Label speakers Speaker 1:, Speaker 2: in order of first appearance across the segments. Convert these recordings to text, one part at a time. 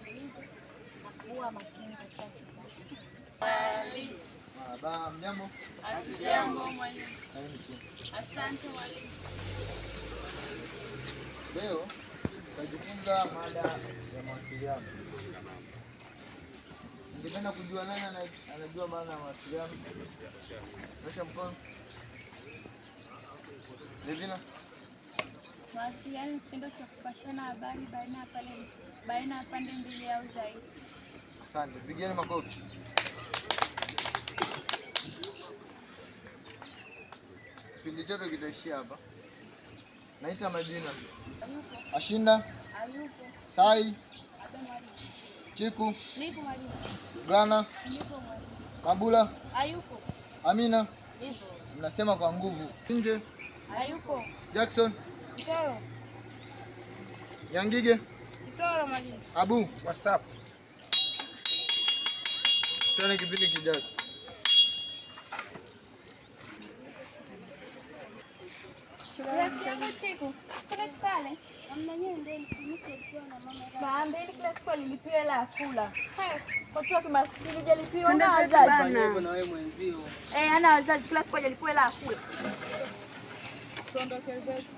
Speaker 1: uvumilivu na kuwa makini katika kila.
Speaker 2: Marhaba, mjambo?
Speaker 3: Hatujambo mwalimu. Asante mwalimu.
Speaker 2: Leo tutajifunza mada ya mawasiliano. Ningependa kujua nani anajua maana ya mawasiliano? Nyosha mkono. Levina.
Speaker 3: Mawasiliano ni kitendo cha kupashana habari baina ya pande mbili au zaidi.
Speaker 2: Asante, pigeni makofi. Kipindi chetu kitaishia hapa. Naita majina. Ashinda.
Speaker 3: Hayupo.
Speaker 2: Sai.
Speaker 3: Abe mwalimu.
Speaker 2: Chiku.
Speaker 3: Nipo mwalimu.
Speaker 2: Glana.
Speaker 3: Nipo mwalimu.
Speaker 2: Mabula.
Speaker 3: Hayupo.
Speaker 2: Amina.
Speaker 3: Nipo.
Speaker 2: Mnasema kwa nguvu. Nje.
Speaker 3: Hayupo.
Speaker 2: Jackson.
Speaker 3: Mtoro.
Speaker 2: Yangige.
Speaker 3: Mtoro mwalimu.
Speaker 2: Abu.
Speaker 4: What's up?
Speaker 2: Tuone kipindi kijacho.
Speaker 3: Rafiki yangu Chiku, pale pale. Maambeli kila siku alilipiwa hela ya kula. Watu wa kimaskini hujalipiwa na wazazi.
Speaker 5: Na wewe mwenzio.
Speaker 3: Eh, ana wazazi kila siku hajalipiwa hela ya kula.
Speaker 6: Tuondoke zetu.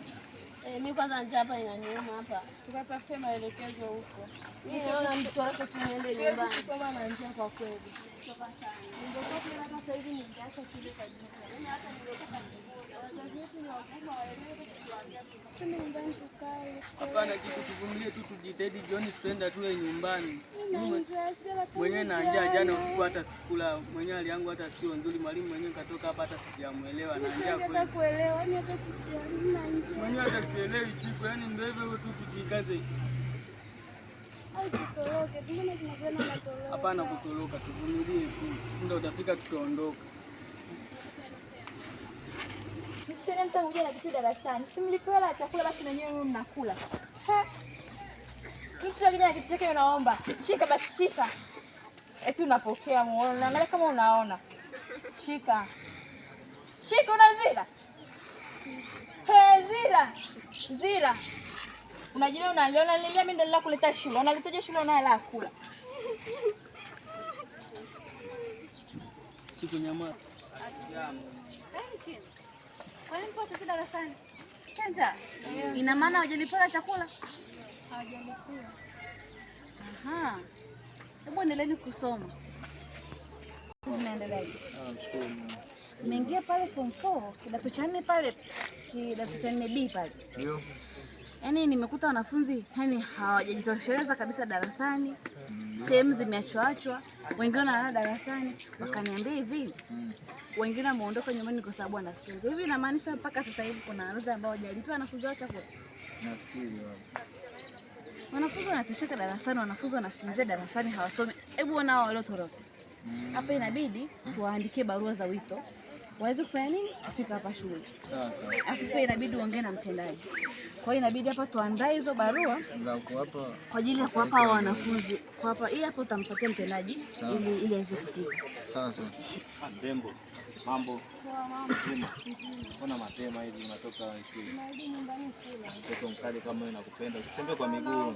Speaker 1: Eh, mimi kwanza njaa hapa inaniuma hapa.
Speaker 6: Tukatafute maelekezo huko.
Speaker 1: Mimi naona mtu wako tu niende
Speaker 6: Siwezi
Speaker 1: nyumbani.
Speaker 6: kusoma na njaa kwa kweli.
Speaker 1: Choka sana.
Speaker 6: Ningekuwa tena hata hivi ningeacha shule kabisa.
Speaker 1: Yaani hata ningetoka sikuona.
Speaker 6: Wazazi wetu ni wagumu, hawaelewi kutuambia. Twende nyumbani tukae.
Speaker 5: Hapana kitu, tuvumilie tu, tujitahidi. Jioni tutaenda tule nyumbani.
Speaker 6: Nina njaa, sijala tangu
Speaker 5: Mwenyewe na njaa, jana usiku
Speaker 6: jana.
Speaker 5: hata sikula. Mwenyewe hali yangu hata sio nzuri. Mwalimu mwenyewe katoka hapa hata sijamuelewa, na njaa
Speaker 6: Siwezi hata
Speaker 5: kweli.
Speaker 6: kuelewa, yaani hata sija, nina njaa.
Speaker 5: Mwenyewe hata sielewi Chiku, yaani ndio hivyo hivyo tu, tujikaze.
Speaker 6: Au tutoroke, mbona tunakwenda natoroka?
Speaker 5: Hapana kutoroka, tuvumilie tu, muda utafika tutaondoka.
Speaker 3: Msione mtu anakuja na kitu darasani. Si mlipewa hela ya chakula basi na nyewe mnakula. Mtu akija na kitu chake unaomba. Shika basi shika. Eti unapokea muone, unaangalia kama unaona. Shika. Shika unazila. He, zila. Zila. Unajilia unaliona lilia mimi ndo kuleta shule. Unaletaje shule una hela ya kula?
Speaker 5: Chiku nyama.
Speaker 1: Kwa nini mpo chochote darasani? Kenja, ina maana hawajalipiwa chakula?
Speaker 3: Hawajalipiwa.
Speaker 1: Aha. Hebu endeleeni kusoma. Zinaendeleaje?
Speaker 2: Namshukuru Mungu.
Speaker 1: Nimeingia pale form 4, kidato cha 4 pale, kidato cha 4 B pale.
Speaker 2: Ndio.
Speaker 1: Yaani nimekuta wanafunzi yani hawajajitosheleza kabisa darasani. Sehemu zimeachwaachwa, wengine wanalala darasani. Wakaniambia hivi, wengine wameondoka nyumbani kwa sababu wanasikia njaa. Hivi inamaanisha mpaka sasa hivi kuna wazazi ambao hawajalipiwa wanafunzi wao chakula?
Speaker 2: Nafikiri wapo.
Speaker 1: Wanafunzi wanateseka darasani, wanafunzi wanasinzia darasani, hawasomi. Hebu ona hao waliotoroka hapa, inabidi tuwaandikie barua za wito waweze kufanya nini, kufika hapa shule.
Speaker 2: Sawa sawa.
Speaker 1: Alafu pia inabidi uongee na mtendaji. Kwa hiyo inabidi hapa tuandae hizo barua
Speaker 2: Za kuwapa
Speaker 1: kwa ajili ya kuwapa hao wanafunzi. Kuwapa hii hapa utampatia mtendaji ili aweze kufika.
Speaker 2: Sawa sawa.
Speaker 7: Mrembo, mambo? Mzima. Mbona mapema hivi unatoka shule?
Speaker 6: Narudi nyumbani kula.
Speaker 7: Mtoto mkali kama wewe nakupenda. Usitembee kwa miguu.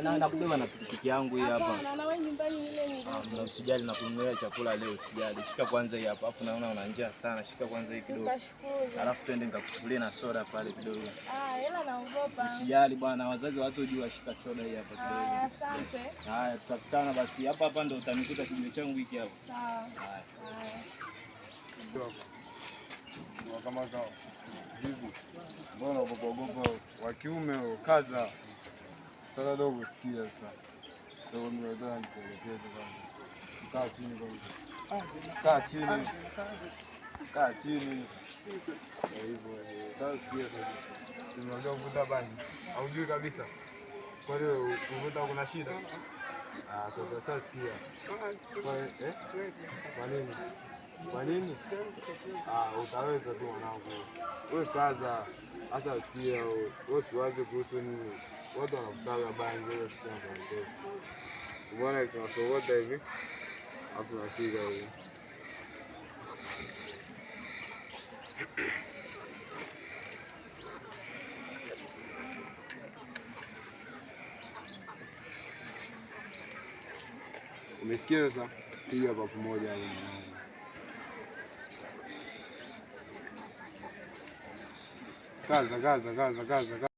Speaker 7: Na nakubeba na pikipiki yangu hii hapa.
Speaker 6: Hapana, na wewe nyumbani ile ni
Speaker 7: Ah, na usijali nakununulia chakula leo, usijali. Shika kwanza hii hapa. Alafu naona una njaa sana. Shika kwanza hii kidogo.
Speaker 6: Nitashukuru.
Speaker 7: Alafu twende nikakufulie na soda pale kidogo.
Speaker 6: Ah, hela naogopa.
Speaker 7: Usijali bwana, wazazi hawatojua. Shika soda hii hapa kidogo.
Speaker 6: Haya, asante.
Speaker 7: Haya, tutakutana basi. Hapa hapa ndo utanikuta kijiwe changu hiki hapa.
Speaker 6: Sawa.
Speaker 7: Haya.
Speaker 6: Haya.
Speaker 4: Kama kawa. Vipi? Mbona unaogopa ogopa wa kiume kaza? Sasa dogo, sikia sasa. Dogo, mimi nataka nikuelekeze kwanza. Kaa chini kwanza. Kaa chini. Kaa chini. Kwa hivyo, sasa sikia sasa. Unajua kuvuta bangi? Haujui kabisa. Kwa hiyo kuvuta kuna shida? Ah, sasa sasa sikia. Kwa eh? Kwa nini? Kwa nini? Ah, utaweza tu mwanangu. Wewe kaza. Sasa sikia, wewe usiwaze kuhusu nini. Watu wanakutaga bangi, wewe sikia nikuelekeze. Umeona tunasogota hivi? Alafu tunashika hivi. Umesikia sasa? Piga pafu moja hapo mwanangu. Kaza, kaza, kaza, kaza.